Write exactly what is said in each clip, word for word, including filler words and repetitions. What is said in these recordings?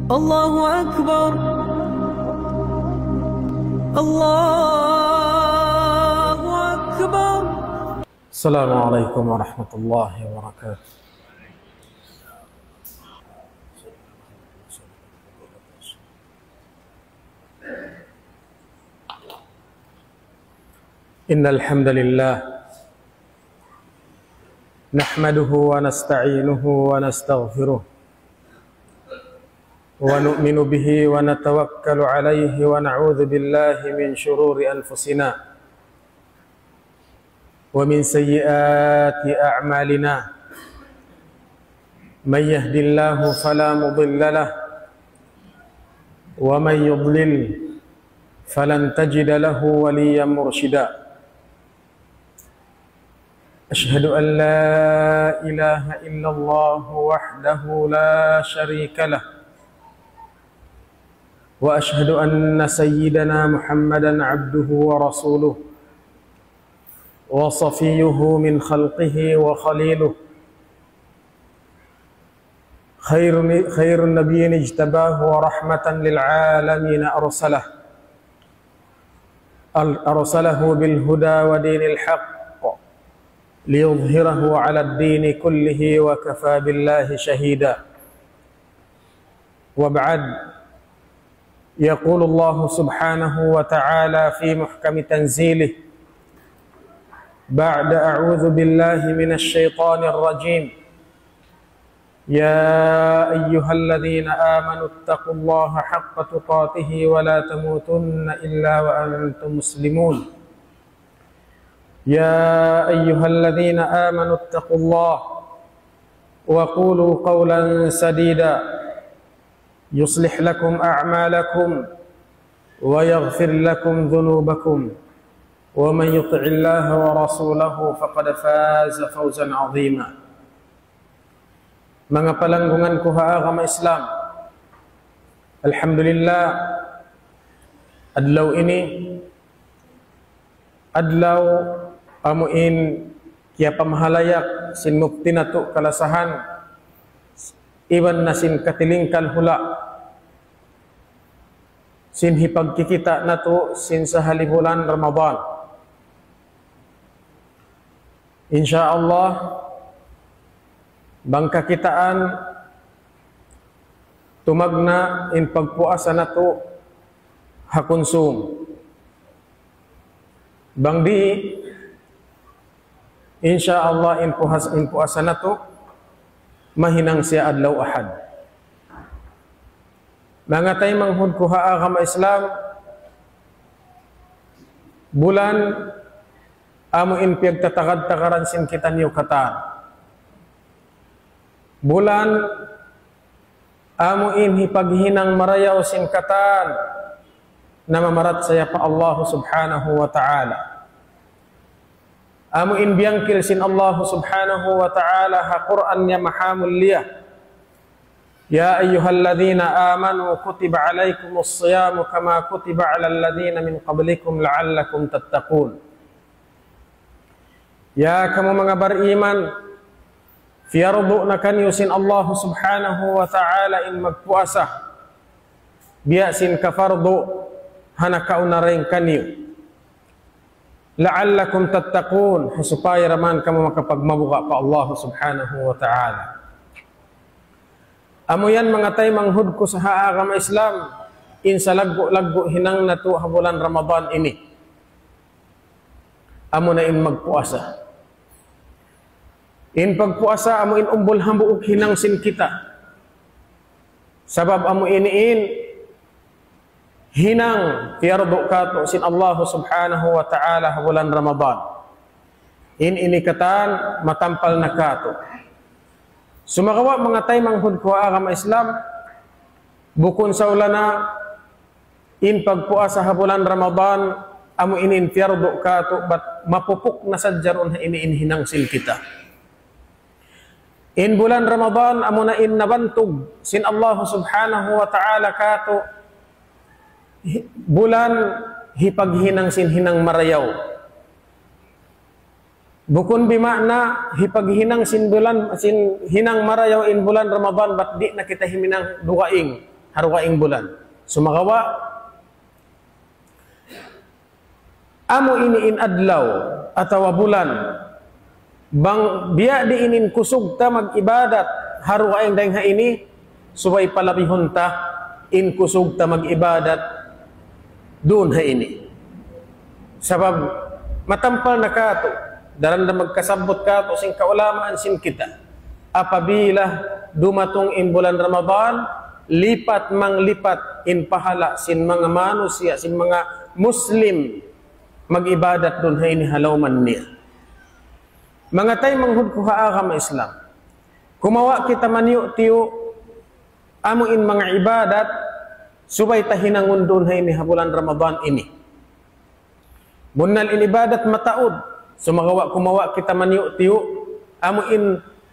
الله أكبر. الله أكبر. السلام عليكم ورحمة الله وبركاته. إن الحمد لله نحمده ونستعينه ونستغفره ونؤمن به ونتوكل عليه ونعوذ بالله من شرور أنفسنا ومن سيئات أعمالنا. من يهد الله فلا مضل له ومن يضلل فلن تجد له وليا مرشدا. أشهد أن لا إله إلا الله وحده لا شريك له وأشهد أن سيدنا محمدا عبده ورسوله وصفيه من خلقه وخليله خير خير نبي اجتباه ورحمة للعالمين أرسله أرسله بالهدى ودين الحق ليظهره على الدين كله وكفى بالله شهيدا. وبعد، يقول الله سبحانه وتعالى في محكم تنزيله بعد أعوذ بالله من الشيطان الرجيم. يا أيها الذين آمنوا اتقوا الله حق تقاته ولا تموتن إلا وأنتم مسلمون. يا أيها الذين آمنوا اتقوا الله وقولوا قولا سديدا يصلح لكم أعمالكم ويغفر لكم ذنوبكم ومن يطع الله ورسوله فقد فاز فوزا عظيما. Manga palanggungan ku ha agama Islam, alhamdulillah, adlaw ini, adlaw amu in kiyapamahalayak sin mufti natu' kalasahan, iban na sin katilingkal hula', sin hipagkikita' natu' sin sahali bulan Ramadan. Insya Allah, bang kakitaan tumagna' in pagpuasa natu' ha kunsum. Bang di', insya Allah, in puas-, in puasa natu' mahinang siya adlaw Ahad. Manga taymanghud ku ha agama Islam, bulan amu in piyagtatagad-tagaran sin kitaniyu katan. Bulan amu in hipaghinang marayaw sin katan namamarachaya pa Allah Subhanahu wa Ta'ala. Amu in biyangkil sin Allah Subhanahu wa Ta'ala ha Qur'an niya mahamulliya. يا أيها الذين آمنوا كتب عليكم الصيام كما كتب على الذين من قبلكم لعلكم تتقون. Ya kamu manga bariman, fiyardu na kaniyu sin Allah Subhanahu wa Ta'ala in magpuasa. Biya' sin kafardu ha nakauna dayn kaniyu. لعلكم تتقون, ha supaya da man kamu makapagmabuga' pa Allah Subhanahu wa Ta'ala. Amu yan manga taymanghud ku ha agama Islam, in salaggu'-laggu' hinang natu' ha bulan Ramadan ini. Amu na in magpuasa. In pagpuasa amu in umbul hambuuk hinang sin kita. Sabab amu ini in hinang piyardu katu' sin Allah Subhanahu wa Ta'ala ha bulan Ramadan. In ini katan matampal na katu'. Sumagawa' manga taymanghud ku ha agama Islam, bukun saulana in pagpuasa ha bulan Ramadan, amu ini in piyardu katu', bat mapupuk na sadja duun ha ini in hinang sin kita. In bulan Ramadan, amu na in nabantug sin Allah Subhanahu wa Ta'ala katu', hi-, bulan hipaghinang sin hinang marayaw. Bukun bima'na hipaghinang sin bulan, sin hinang marayaw in bulan Ramadan, bat di' na kita himinang dugaing ha dugaing bulan. Sumagawa', amu ini in adlaw atawa bulan, bang biya' diin in kusug ta mag-ibadat ha dugaing dayn ha ini, subay palabihun ta in kusug ta mag-ibadat duun ha ini. Sabab matampal na katu', daran da magkasabbut katu' sin kaulamaan sin kita. Apabila dumatung in bulan Ramadan, lipat manglipat in pahala' sin manga manusiya', sin manga Muslim, mag-ibadat duun ha ini ha lawm niya. Manga taymanghud ku ha agama Islam, kumawa' kita maniyu'-tiyu' amu in manga ibadat, subay ta hinangun duun ha ini ha bulan Ramadan ini. Bunnal in ibadat mataud, sumagawa' kumawa' kita maniyu'-tiyu', amu in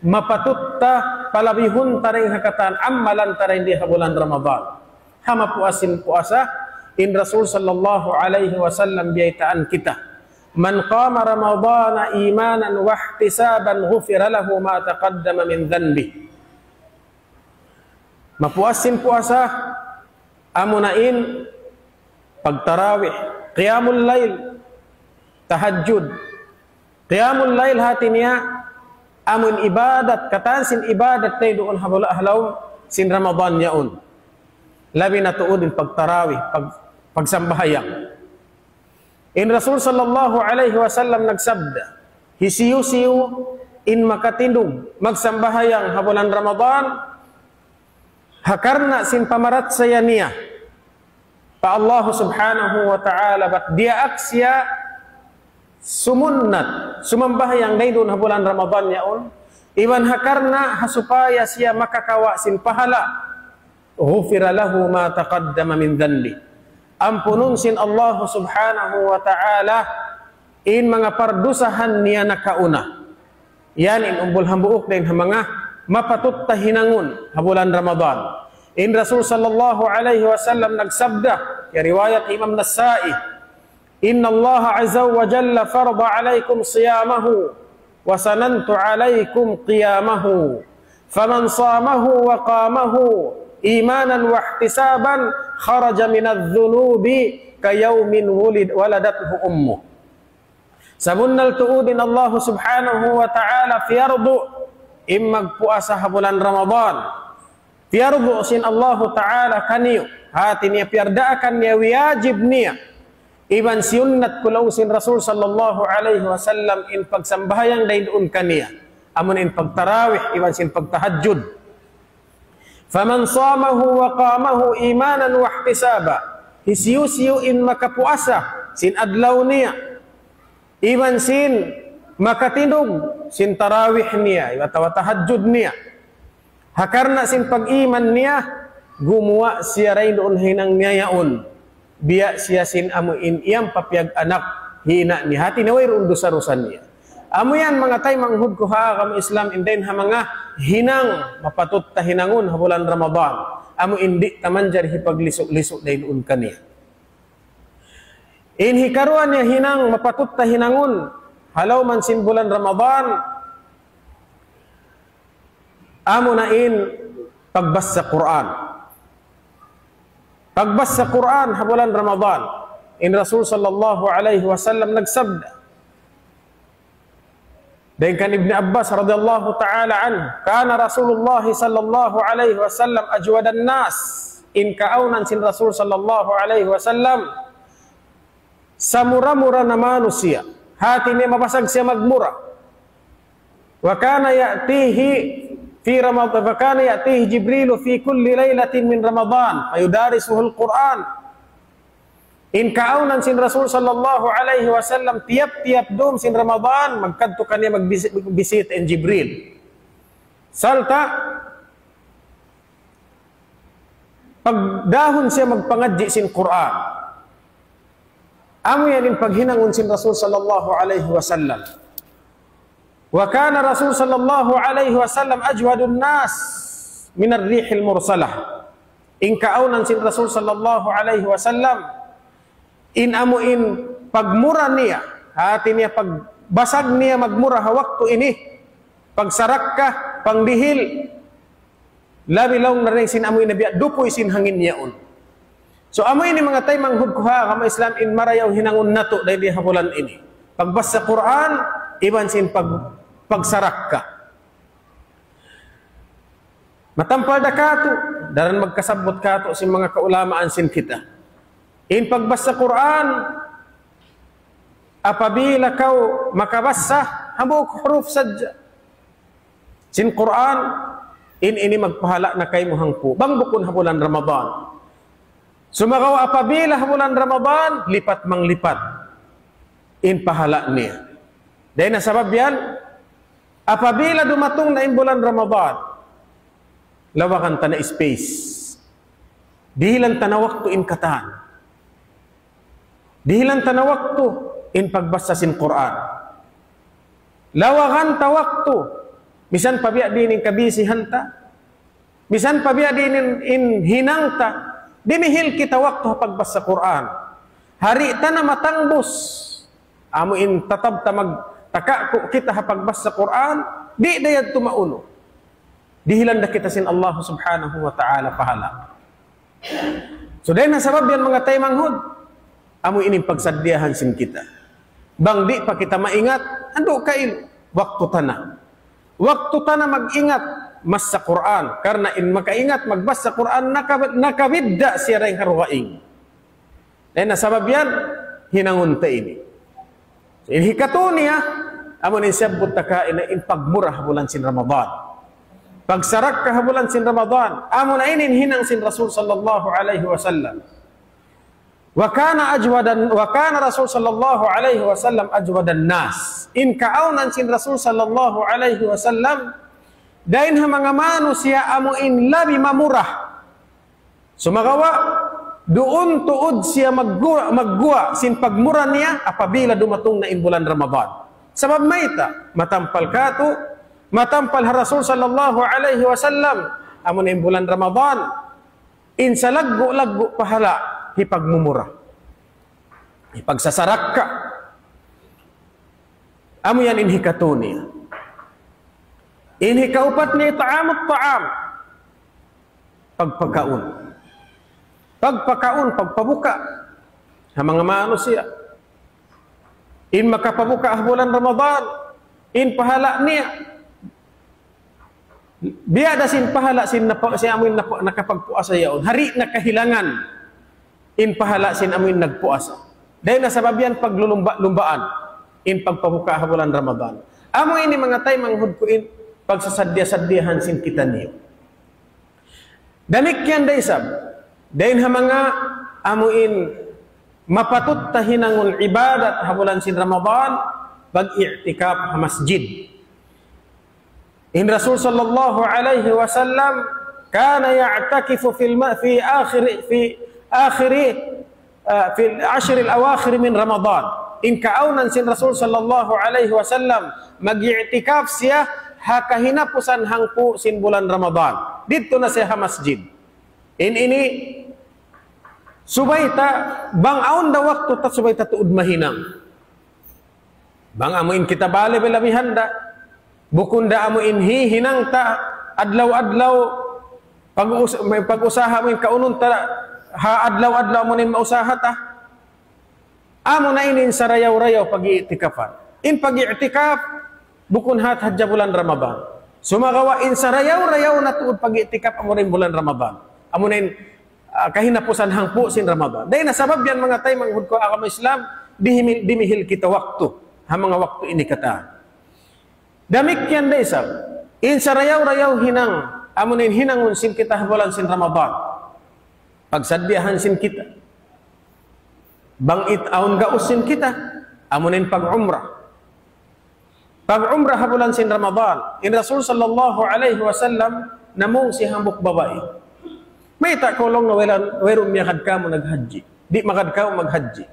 mapatut ta palabihun ta dayn ha katan amalan ta dayn di ha bulan Ramadan. Ha mapuas sin puasa, in Rasul sallallahu alayhi wasallam biyaytaan kita, من قام رمضان إيمانا واحتسابا غفر له ما تقدم من ذنبه. Mapuas sin puasa, amuna in pagtarawih, qiyamul layl, tahajjud. Qiyamul layl hati niya, amun ibadat, katan sin ibadat tayduun ha bula-, ha lawm sin Ramadan yaun. Labi na tuud in pagtarawih, pag-, pagsambahayang. In Rasul sallallahu alayhi wasallam nagsabda, hisiyu-siyu in makatindug magsambahayang ha bulan Ramadan, ha karna' sin pamarachaya niya pa Allah subhanahu wa ta'ala, bat diyaak siya sumunnat, sumambahayang dayn duun ha bulan Ramadan yaun, iban ha karna' ha supaya siya makakawa' sin pahala', غفر له ما تقدم من ذنبه. Ampunun sin Allah subhanahu wa ta'ala in manga pardusahan niya nakauna. Yan in umbul hambuuk dayn ha manga mapatut ta hinangun ha bulan Ramadan. In Rasul sallallahu alayhi wasallam nagsabda, ya riwayat Imam Nasa'i, إن الله عز وجل فرض عليكم صيامه وسننت عليكم قيامه فمن صامه وقامه إيمانا واحتسابا خرج من الذنوب كيوم ولد، ولدته أمه. Sabunnal tuud in Allah subhanahu wa ta'ala piyardu in magpuasa ha bulan Ramadan. Piyardu sin Allahu ta'ala kaniyu. Hati niya piyardaakan niya, wiyajib niya. Iban siyunnat ku laung sin Rasul sallallahu alayhi wasallam in pagsambahayang dayn duun kaniya. Amun in pagtarawih, iban sin pagtahajjud. فمن صامه وقامه إيمانا واحتسابا. Hisiyu-siyu in makapuasa sin adlaw niya, iban sin makatindug sin tarawih niya, atawa tahajjud niya, ha karna' sin pag-iman niya, gumuwa' siya dayn duun ha hinang niya yaun. Biya' siya sin amu in iyam pa piyag-anak ha ina' niya. Hati niya wayruun dusa-dusa niya. Amu yan manga taymanghud ku ha agama Islam, in dayn ha manga hinang mapatut ta hinangun ha bulan Ramadan. Amu in di' ta manjari hipaglisu'-lisu' dayn duun kaniya. In hikaruwa niya hinang mapatut ta hinangun ha lawm sin bulan Ramadan, amuna in pagbasa Qur'an. Pagbasa Qur'an ha bulan Ramadan. In Rasul sallallahu alayhi wasallam nagsabda, dayn kan Ibn Abbas radiyallahu ta'ala anhu, كان رسول الله صلى الله عليه وسلم أجود الناس. In kaawnan sin Rasul sallallahu alayhi wasallam, samura-mura na manusiya'. Hati niya mabasag siya magmura. وكان يأتيه في رمضان، وكان يأتيه جبريل في كل ليلة من رمضان فيدارسه القرآن. In kaawnan sin Rasul sallallahu alayhi wasallam, tiyap-tiyap dum sin Ramadan, magkadtu kaniya magbisi-, magbisita in Jibril. Sarta' pagdahun siya magpangadji' sin Qur'an. Amu yan in paghinangun sin Rasul sallallahu alayhi wasallam. وكان رسول صلى الله عليه وسلم أجود الناس من الريح المرسلة. In kaawnan sin Rasul sallallahu alayhi wasallam, in amu in pagmura niya, hati niya pagbasag niya magmura ha waktu ini, pagsarakka, pangdihil, Labi laung na dayn sin amu in biya' dupuy sin hangin yaun. So, amu ini manga taymanghud ku ha agama Islam in marayaw hinangun natu' dayn di ha bulan ini. Pagbasa Qur'an, iban sin pag-, pagsarakka. Matampal da katu', daran magkasabbut katu' sin manga kaulamaan sin kita. In pagbasa Qur'an, apabila kaw makabasa, hambuuk huruf sadja sin Qur'an, in ini magpahala' na kaymu hangpu'. Bang bukun ha bulan Ramadan. Sumagawa' apabila ha bulan Ramadan, lipat manglipat in pahala' niya. Dayn ha sabab yan, apabila dumatung na in bulan Ramadan, lawagan ta na space. Dihilan ta na waktu in katan. Dihilan ta na waktu in pagbasa sin Qur'an. Lawagan ta waktu. Misan pa biya' diin in kabisihan ta. Misan pa biya' diin in, in hinang ta. Dimihil kita waktu ha pagbasa Qur'an. Di' ta na matangbus. Amu in tatab ta magtakaku' kita ha pagbasa Qur'an. Di' da yadtu maunu. Dihilan da kita sin Allah Subhanahu wa Ta'ala pahala'. So, dayn ha sabab yan manga taymanghud, amu ini in pagsadiyahan sin kita. Bang di' pa kita maingat, andu' kailu, waktu ta na. Waktu ta na mag-ingat, masa Qur'an. Karna' in makaingat, magbasa Qur'an, nakab-, nakabidda' siya dayn ha dugaing. Dayn ha sabab yan, hinangun ta ini. In hikatu niya, amu na in siyabbut ta kaina in pagmura ha bulan sin Ramadan. Pagsarakka ha bulan sin Ramadan, amu na ini in hinang sin Rasul sallallahu alayhi wasallam. وكان أجود، وكان رسول صلى الله عليه وسلم أجود الناس. In kaawnan sin Rasul sallallahu alayhi wasallam, dayn ha manga manusiya' amu in labi mamura. Sumagawa', duun tuud siya magguwa', magguwa' sin pagmura niya apabila dumatung na in bulan Ramadan. Sabab mayta', matampal katu', matampal ha Rasul sallallahu alayhi wasallam, amu na in bulan Ramadan, in salaggu'-laggu' pahala' hipagmumura. Hipagsasarakka. Amu yan in hikatu niya. In hikaupat niya, ta'amut ta'am. Pagpakaun. Pagpakaun, pagpabuka. Ha manga manusiya'. In makapabuka ha bulan Ramadan, in pahala' niya. Biya' da sin pahala' sin napa-, sin amu in napa-, nakapagpuasa yaun. Di' na kahilangan in pahala' sin amu in nagpuasa. Dayn ha sabab yan paglulumba-lumbaan in pagpabuka ha bulan Ramadan. Amu ini manga taymanghud ku in pagsasaddiya-saddiyahan sin kitaniyu. Damikkiyan da isab, dayn ha manga amu in mapatut ta hinangun ibadat ha bulan sin Ramadan, pag-i'tikaf ha masjid. In Rasul sallallahu alayhi wasallam كان يعتكف في الم-، في آخر، في آخر، ah, في العشر الأواخر من رمضان. In kaawnan sin Rasul sallallahu alayhi wasallam, mag-i'tikaf siya ha kahinapusan hangpu' sin bulan Ramadan. Didtu na siya ha masjid. In ini, subay ta, bang awn da waktu ta, subay ta tuud mahinang. Bang amu in kita bali bilabihan da. Bukun da amu in hihinang ta adlaw-adlaw. Pag-us-, may pag-usaha amu in kaunun ta ha adlaw-adlaw amu in mausaha ta. Amu na ini in sarayaw-rayaw pag-i'tikafan. In pag-i'tikaf, bukun hat hadja bulan Ramadan. Sumagawa' in sarayaw-rayaw na tuud pag-i'tikaf amu na in bulan Ramadan. Amu na in ah, kahinapusan hangpu' sin Ramadan. Dayn ha sabab yan manga taymanghud ku agama Islam, dimihil, dimihil kita waktu. Ha manga waktu ini katan. Damikkiyan da isab. In sarayaw-rayaw hinang, amu na in hinangun sin kita ha bulan sin Ramadan. Pagsaddiyahan sin kita. Bang it awn gaus sin kita, amu na in pag-umrah. Pag-umrah ha bulan sin Ramadan, in Rasul sallallahu alayhi wasallam namung sin hambuuk babai. Mayta' kaw laung na wala-, wayruun miyagad kamu naghajji. Di' magad kamu maghajji.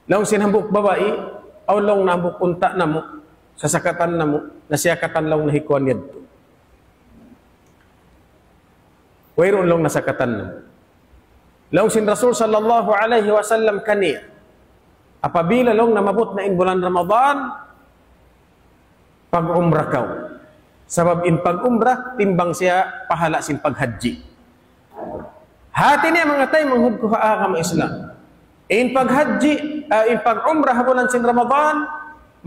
Laung sin hambuuk babai, awn laung na hambuuk unta' namu', sasakatan namu', nasiyakatan laung na hi kuwan yadtu. Wayruun laung nasakatan namu'. Laung sin Rasul sallallahu alayhi wasallam kaniya, apabila laung na maabut na in bulan Ramadan, pag-umrah kaw. Sabab in pag-umrah, timbang siya pahala sin paghajji. Hati niya manga taymanghud ku ha agama Islam. In paghajji, ah, in pag-umrah ha bulan sin Ramadan,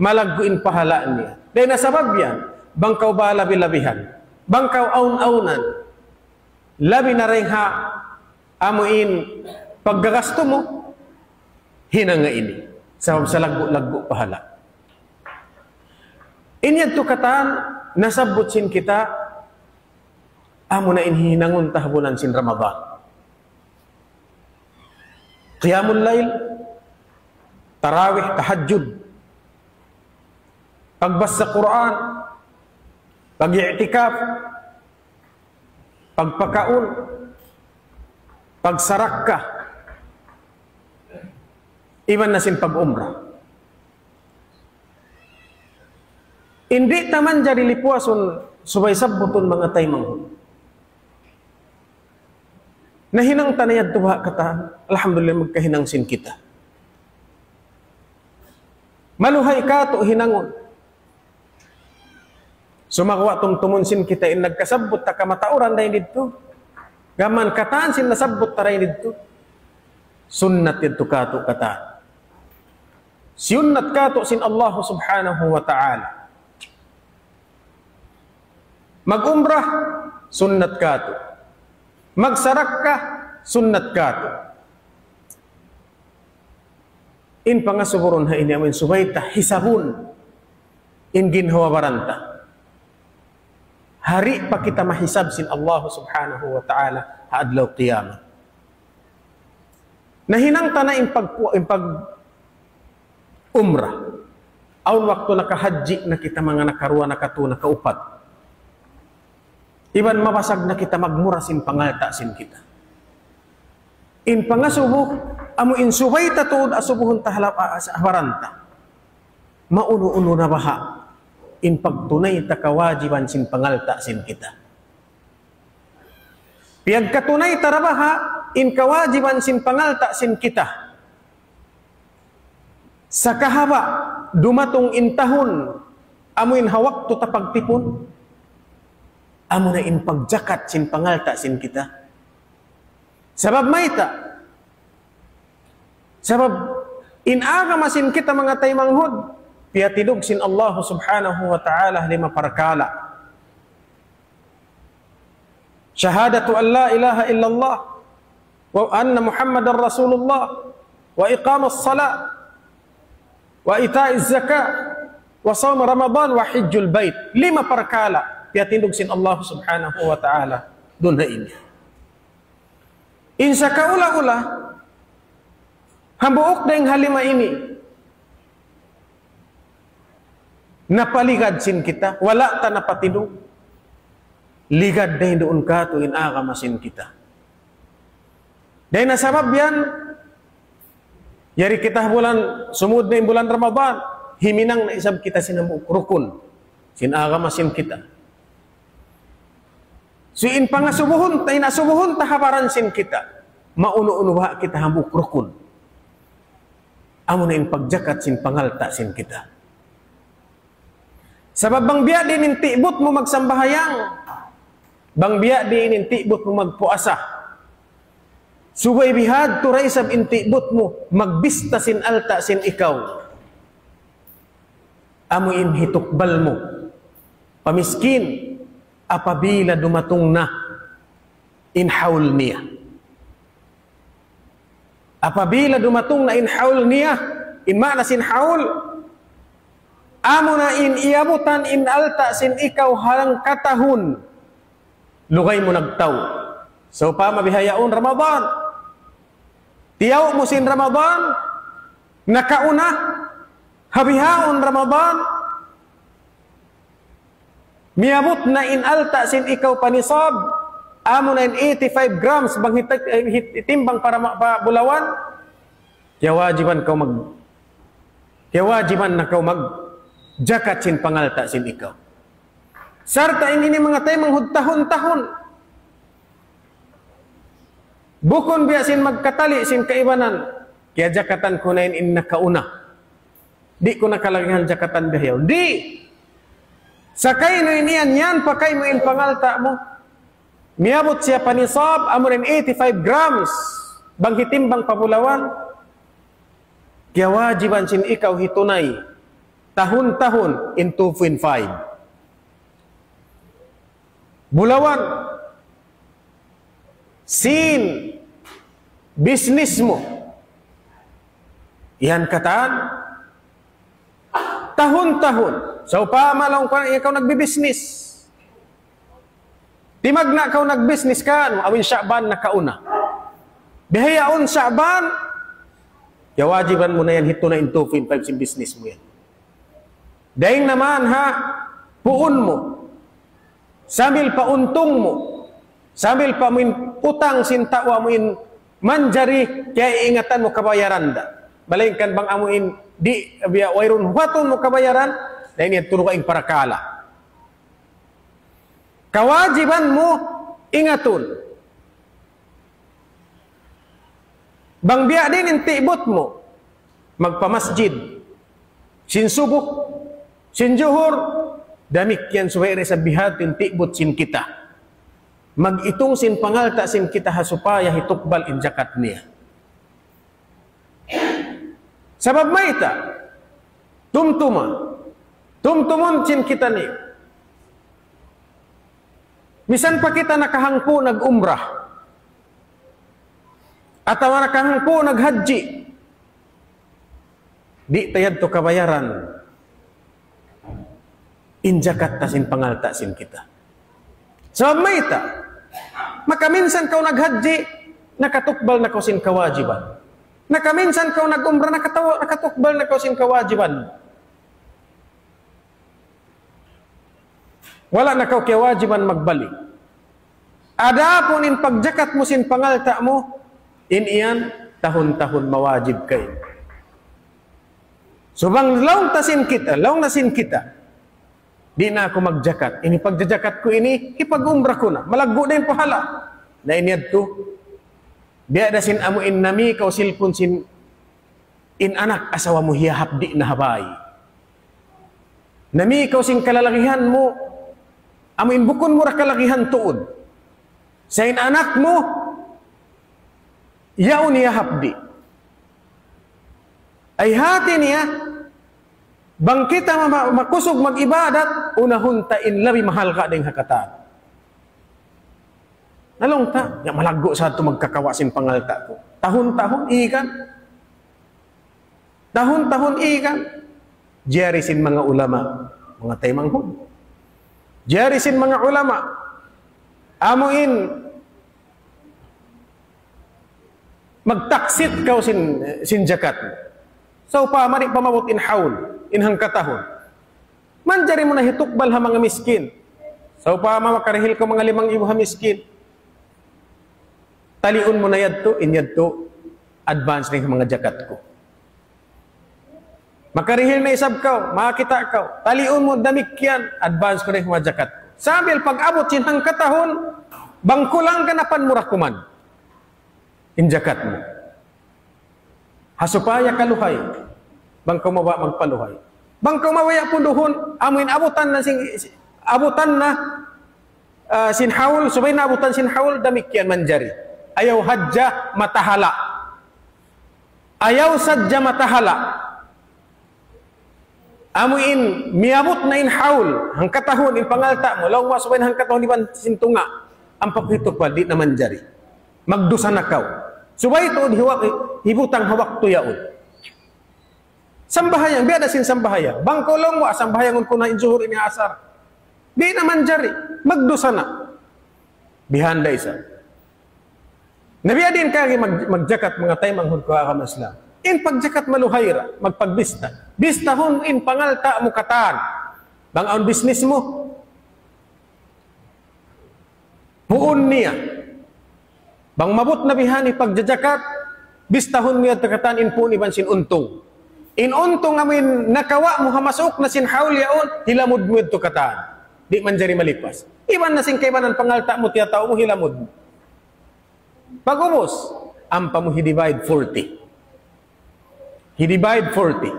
malaggu' in pahala niya. Dayn ha sabab yan, bang kaw ba labi-labihan, bang kaw awn-awnan, labi na dayn ha amu in paggagastu mu, hinanga ini. Sabab salaggu'-laggu' pahala. In yadtu katan, nasabbut sin kita, amuna in hinangun ta ha bulan sin Ramadan. Qiyamul layl, tarawih, tahajjud, pagbasa Qur'an, pag-i'tikaf, pagpakaun, pagsarakka, iban na sin pag-umrah. Di' ta manjari lipuasun subay sabbutun manga taymanghud. Nahinang ta na yadtu ha katan, alhamdulillah, magkahinang sin kita. Maluhay katu' hinangun. Sumagawa' tumtumun sin kita in nagkasabbut ta kamatauran dayn didtu. Gam mayan katan sin nasabbut ta dayn didtu. Sunnat yadtu katu' katan. Siyunnat katu' sin Allah subhanahu wa ta'ala. Mag-umrah, sunnat katu'. Magsarakka, sunnat katu'. In pangasubu duun ha ini amun subay ta hisabun in ginhawa-baran ta. Di' pa kita mahisab sin Allah subhanahu wa ta'ala ha adlaw qiyamah. Nahinang ta na in pag-, in pag-umrah. Awn waktu nakahajji na kita manga nakaruwa, nakatu, nakaupat. Iban mabasag na kita magmura sin pangalta' sin kita. In pangasubu, amu in subay ta tuud asubuhun ta ha lap-, a-, a-, ha baran ta. Maunu-unu na baha' in pagtunay ta kawajiban sin pangalta' sin kita. Piyagkatunay ta ra baha' in kawajiban sin pangalta' sin kita. Sakahaba' dumatung in tahun, amu in ha waktu ta pagtipun, amuna in pagjakat sin pangalta' sin kita. Sabab mayta'? Sabab in agama sin kita manga taymanghud, piyatindug sin Allah subhanahu wa ta'ala lima parkala'. شهادة أن لا إله إلا الله وأن محمدا رسول الله وإقام الصلاة وإيتاء الزكاة وصوم رمضان وحج البيت. Lima parkala' piyatindug sin Allah subhanahu wa ta'ala duun ha ini. In sakaula-ula, hambuuk dayn ha lima ini, napaligad sin kita, wala' ta napatindug. Ligad dayn duun katu' in agama sin kita. Dayn ha sabab yan, yari kita bulan, sumud na in bulan Ramadan, himinang na isab kita sin hambuuk rukun sin agama sin kita. So in pangasubuhun ta, in asubuhun ta ha baran sin kita, maunu-unu baha' kita hambuuk rukun. Amuna in pagjakat sin pangalta' sin kita. Sabab bang biya' diin in tibut mu magsambahayang, bang biya' diin in tibut mu magpuasa, subay bihadtu da isab in tibut mu magbista sin alta' sin ikaw. Amu in hitukbal mu pa miskin apabila dumatung na in haul niya. Apabila dumatung na in haul niya, in maana sin haul, amuna in iyabutan in alta' sin ikaw hangkatahun, lugay mu nagtaw. Sawpama bihaun Ramadan, tiyaw mu sin Ramadan, nakauna, ha bihaun Ramadan, miyabut na in alta' sin ikaw pa nisab, amuna in eighty-five grams bang hit-, hit-, hitimbang pa ra-, pa bulawan, kiyawajiban kaw mag-, kiyawajiban na kaw magjakat sin pangalta' sin ikaw. Sarta' in ini manga taymanghud tahun-tahun. Bukun biya' sin magkatali' sin kaibanan. Kiyajakatan ku na in, in nakauna. Di' ku na kalagihan jakatan bihaun. Di'. Sakay nu in yan, yan, pakay mu in pangalta' mu. Miyabut siya pa nisab, amu in eighty-five grams. Bang hitimbang pa bulawan, kiyawajiban sin ikaw hitunay tahun-tahun in two point five. Bulawan, sin business mu. Yan katan, tahun-tahun. Sawpama laung ku na ikaw nagbibisnis. Timagna' kaw nagbisnis kan, awn Sha'ban nakauna. Bihaun Sha'ban, kiyawajiban mu na yan, hitunay in two point five sin business mu yan. Dayn naman ha, puun mu. Sambil pa untung mu. Sambil pa amuin utang sin tau amuin manjari, kaya ingatan mu kabayaran da. Malayngkan bang amuin di', biya' wayruun huwatun mu kabayaran, na ini turuka in parakala'. Kawajiban mu ingatun. Bang biya' diin in ti'but mu, magpamasjid sin subuh, sin juhur, damikkiyan subay da isab biya' ha yan in ti'but sin kita. Mag-itung sin pangalta' sin kita ha supaya hitukbal in jakat niya. Sabab mayta', tumtuma, tumtumun sin kitaniyu. Misan pa kita nakahangpu' nag-umrah, atawa nakahangpu' naghajji, di' ta yadtu kabayaran in jakat ta sin pangalta' sin kita. Sabab mayta', makaminsan kaw naghajji, nakatukbal na kaw sin kawajiban. Nakaminsan kaw nag-umrah, nakataw-, nakatukbal na kaw sin kawajiban. Wala' na kaw kiyawajiban magbalik. Adapun in pagjakat mu sin pangalta' mu, in yan tahun-tahun mawajib kaymu. So bang laung ta sin kita, laung na sin kita, di' na aku magjakat. Ini pagjajakat ku ini, hipag-umrah ku na. Malaggu' da in pahala'. Na in yadtu, biya' da sin amuin nami kaw silpun sin in anak asawa mu hiyahapdi' na ha bay. Nami kaw sin kalalagihan mu, amuin bukun mu da kalagihan tuud. Sa' in anak mu, yaun hiyahapdi'. Ay hati niya, bang kita ma-, ma-, makusug mag-ibadat, unahun ta in labi mahalga' dayn ha katan. Na laung ta, ya malaggu' sa tu magkakawa' sin pangalta' ku. Tahun-tahun, ikan. Tahun-tahun, ikan. Jari sin manga ulama, manga taymanghud. Jari sin manga ulama, amuin magtaksit kaw sin, sin jakat. Sawpama di' pa maabut in hawl, in hangkatahun. Manjari mu na hitukbal ha manga miskin. Sawpama makarihil kaw manga limang ibu ha miskin. Taliun mu na yadtu, in yadtu, advance dayn ha manga jakat ku. Makarihil na isab kaw, makakita' kaw. Taliun mu damikkiyan, advance ku na in manga jakat ku. Sambil pag-abut sin hangkatahun, bang kulang ganapan mu da kuman in jakat mu. Ha supaya kaluhay. Bang kaw mabaya' magpaluhay. Bang kaw mabaya' punduhun, amuin abutan na sin, abutan na, ah, sin hawl, subay na abutan sin hawl, damikkiyan manjari. Ayaw hadja matahala'. Ayaw sadja matahala'. Amuin miyabut na in hawl, hangkatahun in pangalta' mu, laung mu subay na hangkatahun iban sin tunga', ampa ku hitukbal, di' na manjari. Magdusa na kaw. Subay tuud hiwa-, hibutang ha waktu yaun. Sambahayang, biya' da sin sambahayang. Bang kaw laung mu, ah, sambahayangun ku na in zuhur ini asar. Di' na manjari. Magdusa na. Bihan da isab. Na biya' diin kagi mag-, magjakat manga taymanghud ku ha agama Islam. In pagjakat maluhay ra, magpagbista. Bistahun in pangalta' mu katan. Bang awn business mu, puun niya. Bang maabut na bihan in pagjajakat, bistahun mu yadtu katan in puun iban sin untung. In untung amuin nakawa' mu ha masuuk na sin hawl yaun, hilamud mu yadtu katan. Di' manjari malipas. Iban na sin kaibanan pangalta' mu tiyatau' mu hilamud. Pag-ubus, ampa mu hi-divide forty. Hi-divide forty.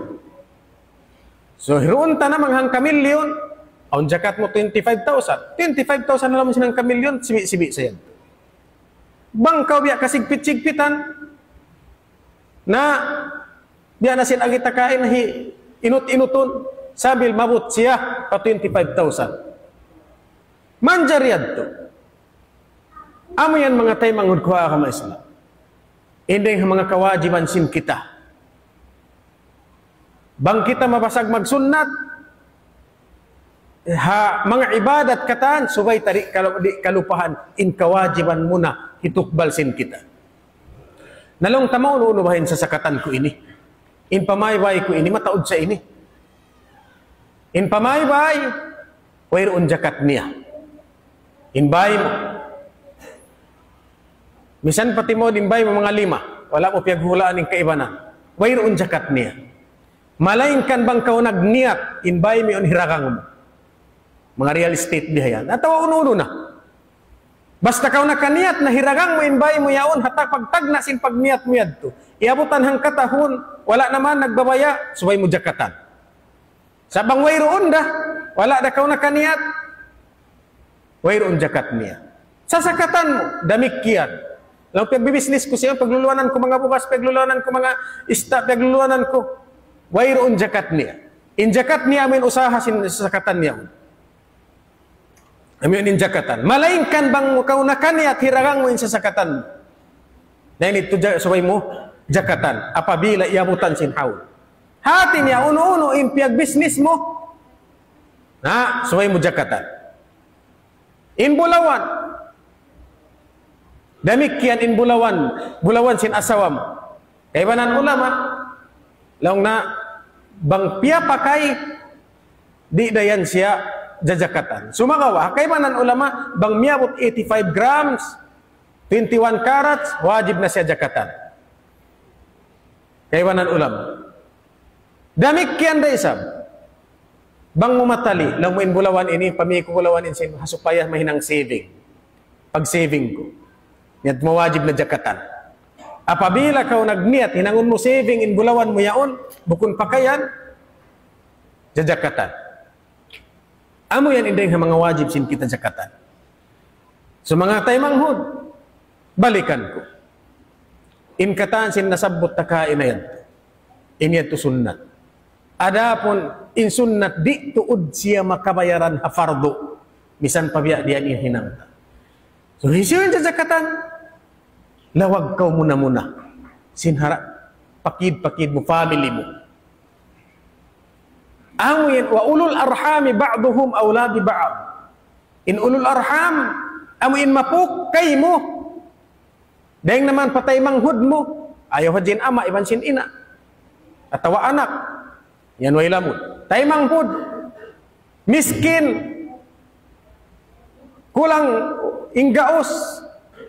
So, hiruun ta na manga hangka milyun, Awn jakat mu twenty-five thousand. Twenty-five thousand na laung sin hangka milyon, sibi'-sibi' sa yan. Bang kaw biya' kasigpit-sigpitan, na biya' na sin agi ta kain hi inut-inutun, sambil maabut siya pa twenty-five thousand. Manjari yadtu. Amu yan manga taymanghud ku ha agama Islam. Ini in manga kawajiban sin kita. Bang kita mabasag magsunnat, ha manga ibadat katan, subay ta di' kalu-, di' kalupahan in kawajiban muna hitukbal sin kita. Na laung ta, maunu-unu baha in sasakatan ku ini? In pamaybay ku ini, mataud sa ini. In pamaybay, wayruun jakat niya. In bāy mu. Misan pa timaud in bāy mu manga lima, wala' mu piyaghulaan in kaibanan. Wayruun jakat niya. Malaingkan bang kaw nagniyat, in bāy mu yaun hiragang mu. Manga real estate biya' yan. Atawa unu-unu na. Basta kaw nakaniyat na hiragang mu in bāy mu yaun, ha ta-, pagtagna' sin pagniyat mu yadtu. Iyabutan hangka tahun, wala' na man nagbabaya', subay mu jakatan. Sa' bang wayruun da, wala' da kaw nakaniyat, wayruun jakat niya. Sasakatan mu, damikkiyan. Laung piyagbibisnis ku siya, piyagluluwanan ku manga bugas, piyagluluwanan ku manga ista', piyagluluwanan ku. Wayruun jakat niya. In jakat niya amu in usaha sin sasakatan niya. Amu in jakatan. Malaingkan bang kaw nakaniyat hiragang mu in sasakatan. Na ini tu ja-, subay mu jakatan. Apabila iyabutan sin hawl. Hati niya unu-unu in piyagbisnis mu. Na, subay mu jakatan. In bulawan. Damikkiyan in bulawan, bulawan sin asawa mu. Kaibanan ulama, laung na bang piyapakay, di' da yan siya jajakatan. Sumagawa', kaibanan ulama, bang miyabut eighty-five grams, twenty-one carats, wajib na siya jakatan. Kaibanan ulama. Damikkiyan da isab. Bang mu matali, laung mu in bulawan ini, pami ku bulawan ini sin, ha supaya mahinang saving. Pag-saving ku. Niyat mu wajib na jakatan. Apabila kaw nagniyat, hinangun mu saving in bulawan mu yaun, bukun pakayan, jajakatan. Amu yan in dayn ha manga wajib sin kita jakatan. So manga taymanghud, balikan ku. In katan sin nasabbut ta kaina yan. In yadtu sunnat. Adapun in sunnat di' tuud siya makabayaran ha fardu. Misan pa biya' diyan in hinang ta. So hisiyu in jajakatan? Lawag kaw muna-muna. Sin hara-, pakid-pakid mu, family mu. Amu yan, وأولو الأرحام بعضهم أولى ببعض. In ulul arham, amu in mapuk kaymu. Dayng naman pa taymanghud mu. Ayaw hadja in ama' iban sin ina'. Atawa anak. Yan way lamud. Taymanghud. Miskin. Kulang in gaus.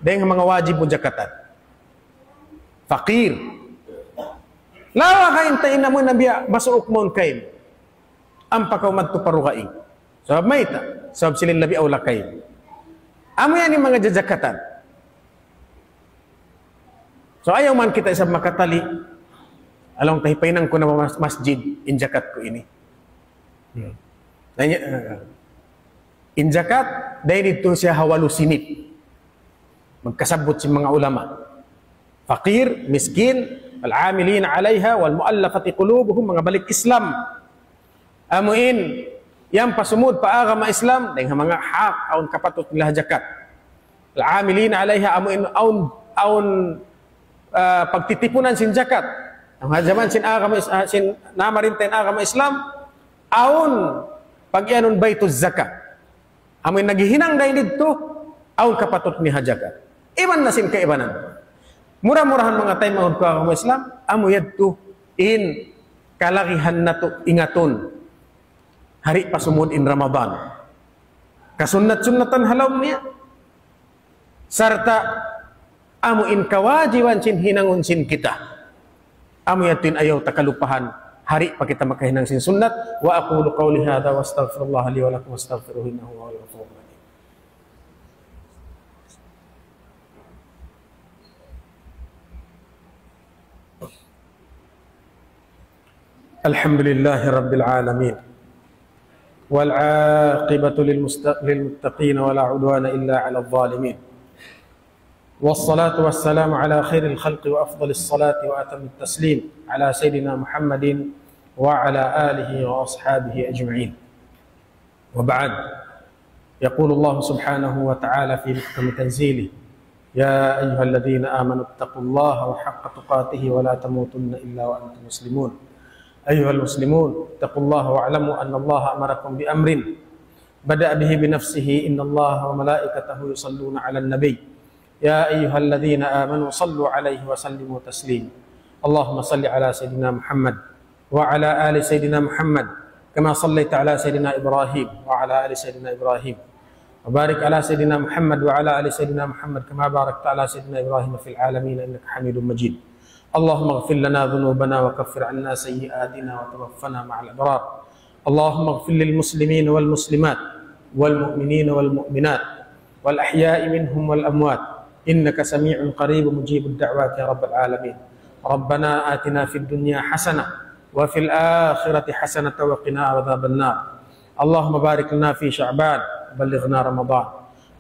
Dayng ha manga wajib mu jakatan. Fakir. Lawa ka in ta ina' mu na biya' masuuk mawn kaymu. Ampa kaw madtu pa dugaing. Sabab mayta'? Sabab sila in labi awla kaymu. Amu yan in manga jajakatan. So ayaw man kita isab makatali. Laung ta, hipahinang ku na ba mas-, masjid in jakat ku ini. Hmm. Na, uh, in jakat, dayn didtu siya ha walu sinip. Magkasabbut sin manga ulama. Fakir, miskin, والعاملين عليها والمؤلفة قلوبهم, manga balik Islam. Amu in, yan pa sumud pa agama Islam, dayng ha manga hak, awn kapatut nila jakat. العاملين عليها, amu in, awn, awn, ah, pagtitipunan sin jakat. Amu ha jaman sin agama Is-, ah, sin namarinta in agama Islam, awn pag-iyanun baytuz zakat. Amu in naghihinang dayn didtu, awn kapatut niya ha jakat. Iban na sin kaibanan. Mura-murahan manga taymanghud ku ha agama Islam, amu yadtu in kalagihan natu' ingatun. Hari pa sumud in Ramadan. Kasunnat-sunnatan ha lawm niya. Sarta' amu in kawajiban sin hinangun sin kita. Amu yadtu in ayaw ta kalupahan, hari pa kita makahinang sin sunnat. وأقول قولي هذا وأستغفر الله لي ولكم واستغفروه إنه هو الغفور الرحيم. الحمد لله رب العالمين. والعاقبة للمست- للمتقين ولا عدوان إلا على الظالمين. والصلاة والسلام على خير الخلق وأفضل الصلاة وأتم التسليم على سيدنا محمد وعلى آله وأصحابه أجمعين. وبعد، يقول الله سبحانه وتعالى في محكم تنزيله: يا أيها الذين آمنوا اتقوا الله حق تقاته ولا تموتن إلا وأنتم مسلمون. أيها المسلمون، اتقوا الله واعلموا أن الله أمركم بأمر بدأ به بنفسه: إن الله وملائكته يصلون على النبي، يا أيها الذين آمنوا صلوا عليه وسلموا تسليما. اللهم صل على سيدنا محمد وعلى آل سيدنا محمد كما صليت على سيدنا إبراهيم وعلى آل سيدنا إبراهيم، وبارك على سيدنا محمد وعلى آل سيدنا محمد كما باركت على سيدنا إبراهيم في العالمين إنك حميد مجيد. اللهم اغفر لنا ذنوبنا وكفر عنا سيئاتنا وتوفنا مع الأبرار. اللهم اغفر للمسلمين والمسلمات والمؤمنين والمؤمنات والأحياء منهم والأموات إنك سميع قريب مجيب الدعوات يا رب العالمين. ربنا آتنا في الدنيا حسنة وفي الآخرة حسنة وقنا عذاب النار. اللهم بارك لنا في شعبان وبلغنا رمضان.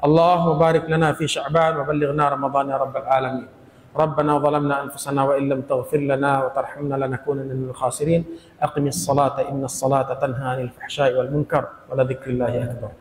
اللهم بارك لنا في شعبان وبلغنا رمضان يا رب العالمين. ربنا ظلمنا أنفسنا وإن لم تغفر لنا وترحمنا لنكونن من الخاسرين. أقم الصلاة إن الصلاة تنهى عن الفحشاء والمنكر ولذكر الله أكبر.